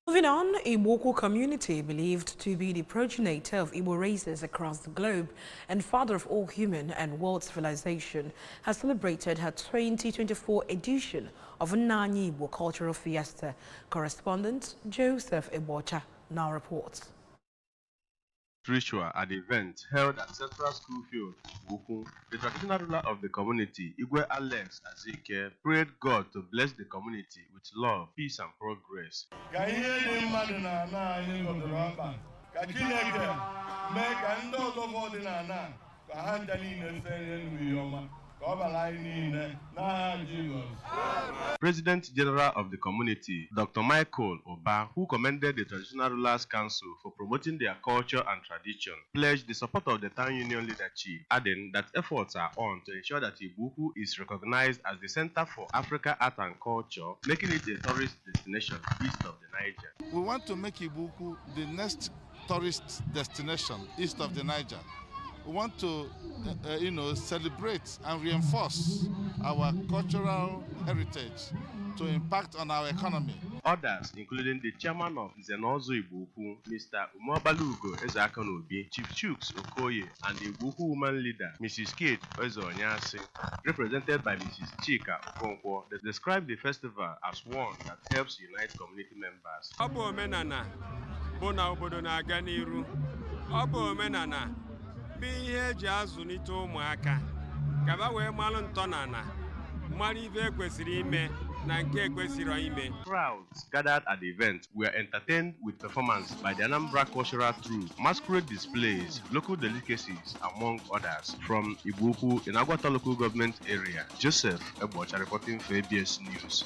Moving on, Igboukwu community, believed to be the progenitor of Igbo races across the globe and father of all human and world civilization, has celebrated her 2024 edition of Nnanyi Igbo Cultural Fiesta. Correspondent Joseph Ebocha now reports. Ritual at the event held at Central School Field, Igboukwu, the traditional ruler of the community, Igwe Alex Azike, prayed God to bless the community with love, peace, and progress. President General of the community, Dr. Michael Oba, who commended the Traditional Rulers Council for promoting their culture and tradition, pledged the support of the town union leadership, adding that efforts are on to ensure that Igboukwu is recognized as the center for Africa art and culture, making it a tourist destination east of the Niger. We want to make Igboukwu the next tourist destination east of the Niger. We want to, celebrate and reinforce our cultural heritage to impact on our economy. Others, including the chairman of Zenozo Igboukwu, Mr. Umobalugo Ezekanobi, Chief Chuks Okoye, and the Igboukwu woman leader, Mrs. Kate Ozonyasi, represented by Mrs. Chika Okonkwo, described the festival as one that helps unite community members. Crowds gathered at the event were entertained with performance by the Anambra cultural troupe, masquerade displays, local delicacies, among others. From Igboukwu in Agwata local government area, Joseph Ebocha reporting for ABS News.